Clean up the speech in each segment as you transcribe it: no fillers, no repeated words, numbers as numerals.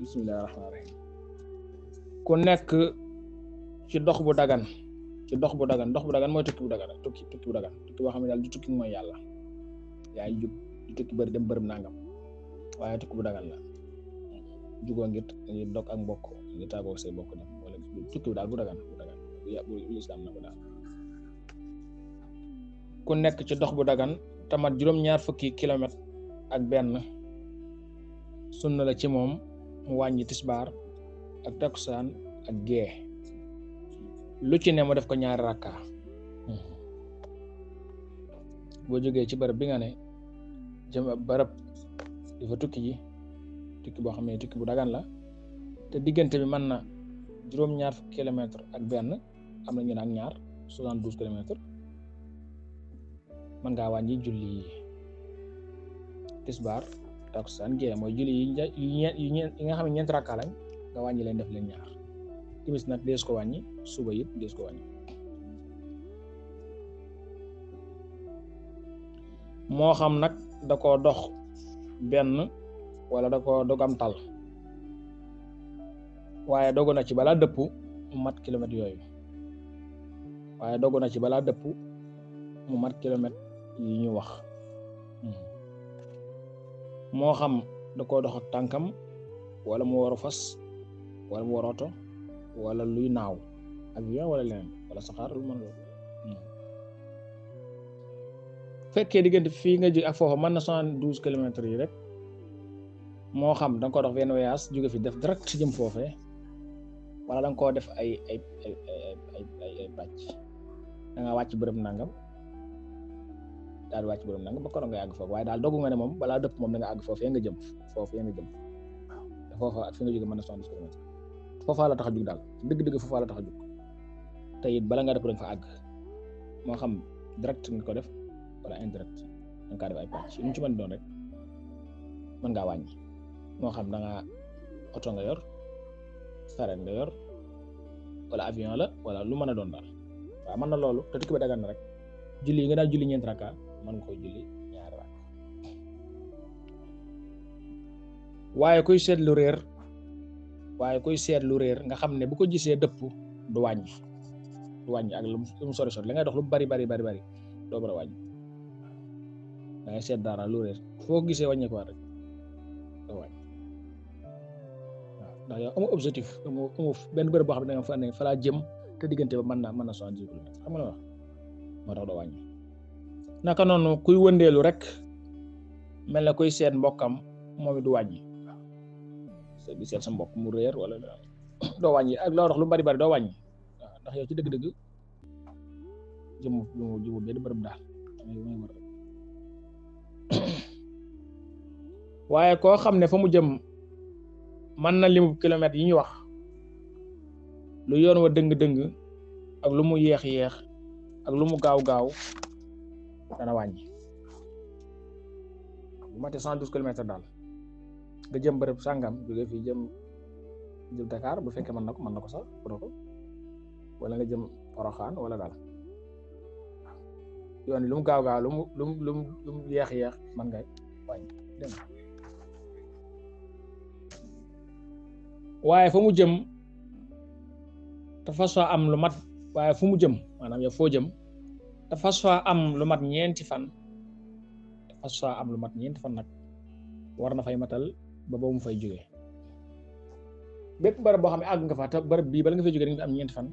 bismillahir rahmanir rahim ku nekk ci dox bu dagan dox bu dagan mooy tukki bu dagan tukki bu dagan tukki boo xam ne daal du tukki mooy yàlla yaay jug di tukki bëri dem bërëb nangam waaye tukki bu dagan la jugoo ngir dog ak mbokk ngi tàggoo say mbokk dem wala tukki bu daal bu dagan bu islam na ko daal ku nekk ci dox bu dagan tamat juróom-ñaar fukki kilomètre ak benn sunna la ci moom mu wàññi tisbaar ak takkusaan ak gee lu ci ne mu def ko ñaari rakka boo jógee ci bërëb bi nga ne jëm bërëb di fa tukki boo xam ne tukki bu dagan la te diggante bi mën na juróom-ñaar fukki kilomètre ak benn am na ñu ne ak ñaar 72 kilomètres mën ngaa wàññi julli tisbaar takkusaan gee mooy julli yi nga xam ne ñeent rakka lañ nga wàññi leen def leen ñaar timis nag dees ko wàññi suba it dees ko wàññi moo xam nag da koo dox benn wala da koo dogam tal waaye dogu na ci balaa dëpp mu mat kilomètre yooyu mu mat kilomètre yi ñu wax moo xam da koo dox ak tànkam wala mu waru fas wala mu war oto wala luy naaw avion wala leneen wala saxaar lu mën loolu fekkee diggante fii nga jóg ak foofu mën na 72 kilomètres yi rek moo xam da nga ko dox benn voyage jóge fi def direct jëm foofee wala da nga koo def ay pàcc da nga wàcc bërëb nangam daal di wàcc bërëb nangam ba ko nga àgg foofu waaye daal dogu nga ne moom balaa dëpp moom da nga àgg foofee nga jëm waaw te foofa ak fi nga jóge mën na 70 kilomètres foofaa la tax a jug daal dëgg-dëgg foofaa la tax a jug te it bala nga def da nga fa àgg moo xam direct nga ko def wala indirect da nga kaa def ay pàcc lu mu ci mën doon rek mën ngaa wàññi moo xam da nga oto nga yor sareet nga yor wala avion la wala lu mën a doon daal waaw mën na loolu te tukki ba dagan na rek julli yi nga daal julli 4 rakka mën nga koy julli 2 rakka waaye kuy seet lu réer nga xam ne bu ko gisee dëpp du wàññi ak lu mu sori li ngay dox lu bari doo mën a wàññi da ngay seet dara lu réer foo ko gisee wàññi ko rek doo wàññi waaw ndax yow amu objectif amu benn bërëb boo xam ne da nga fa ne fa laa jëm te diggante ba mën na 70 kilomètres xam nga la wax moo tax doo wàññi naka noonu kuy wëndeelu rek mel na kuy seet mbokkam moom it du wàññi di seet sa mbokk mu réer wala doo wàññi ak loo dox lu bari doo wàññi waaw ndax yow ci dëgg-dëgg jëmu benn bërëb daal waaye koo xam ne fa mu jëm mën na limu kilomètres yi ñu wax lu yoon wa dëng-dëng ak lu mu yeex ak lu mu gaaw dana wàññi bu matee 112 kilomètres daal nga jëm bërëb sàngam jóge fii jëm Dakar bu fekkee mën na ko sax wala nga jëm Porokhane wala daal yoon yi lu mu gaaw lu mu yeex man ngay wàññi dégg nga waaye fa mu jëm te fas fa am lu mat waaye fu mu jëm maanaam yow foo jëm te fas fa am lu mat ñeenti fan nag war na fay matal ba mu fay jógee bépp bërëb boo xam ne àgg nga fa te bërëb bii bala nga fay jógee dañu am ñeenti fan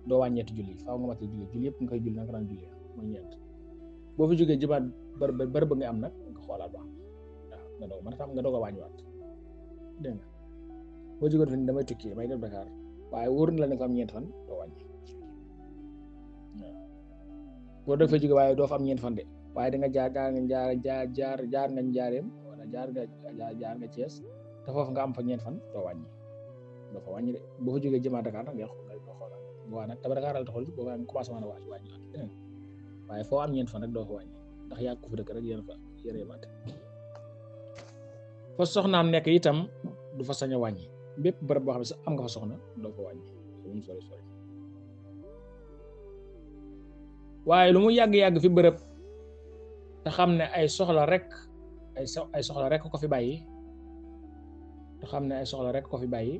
doo wàññeeti julli faaw nga matal julli yëpp nga koy julli nanga daan julli mooy ñeent boo fi jógee jëmaat bërëb nga am nag nga xoolaat ba waaw nga doog a wàññiwaat dégg nga boo jógee fi damay tukki damay def Dakar waaye wóor na la ne fa am ñeenti fan doo wàññi waaw boo doo fay jógee waaye doo fa am ñeenti fan de waaye da nga jaar nga njaareem wala jaar nga Thiès te foofu nga am fa ñeent fan doo fa wàññi de boo fa jógee jëmaat Dakar nag nga xoolaat waaw nag te Dakar la taxul boo ko commencé woon a wàññi waaye foo am ñeent fan rek doo fa wàññi ndax yaa ko fa dëkk rek yéen yemaate fa soxnaam nekk itam du fa sañ a wàññi bépp bërëb boo xam ne sax am nga fa soxna doo fa wàññi lu mu sori waaye lu mu yàgg fi bërëb te xam ne ay soxla rek ko fi bàyyi te xam ne ay soxla rek ko fi bàyyi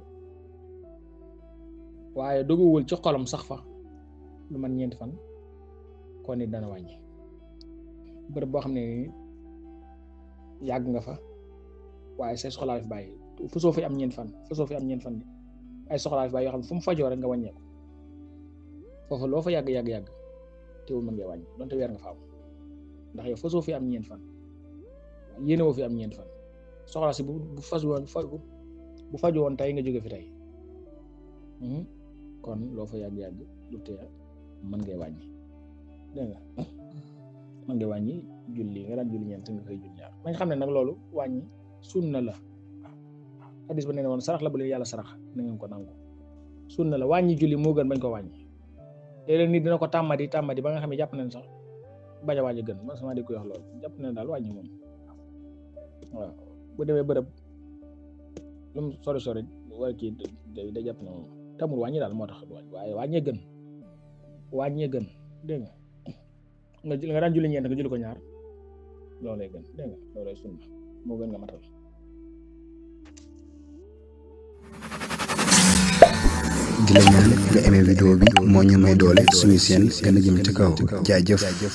waaye doguwul ci xolam sax fa lu man 4 fan kon nit dana wàññi bërëb boo xam ne yàgg nga fa waaye say soxlaa fi bàyyi fu soo fi am 4 fan fu soo fi am 4 fan ay soxlaa fi bàyyi yoo xam ne fu mu fajoo rek nga wàññeeku foofu loo fa yàgg teewul mën ngay wàññi donte weer nga fa am ndax yow fa soo fi am 4 fan yéene woo fi am 4 fan soxla si bu faju woon tey nga jóge fi tey kon loo fa yàgg du tee mën ngay wàññi dégg nga mën ngay wàññi julli nga daan julli 4 nga koy julli 2 nañ xam ne nag loolu wàññi sunna la hadis ba nee na woon sarax la bu leen yàlla sarax na ngeen ko nangu sunna la wàññi julli moo gën bañ ko wàññi léeg-léeg nit dina ko tàmmadi ba nga xam ne jàpp nañ sax bañ a wàññi gën man sama di ko wax loolu jàpp nañ daal wàññi moom waaw bu demee bërëb lu mu sori wala kii da jàpp na moom tamul wàññi daal moo tax waaye wàññee gën dégg nga daan julli 4 nga julli ko 2 loolu lay gën dégg nga loolu lay sunna moo gën nga matal. di la ñaan nga aimé vidéo bi moo ñu may doole suñu seen gën a jëm ci kaw jaajëf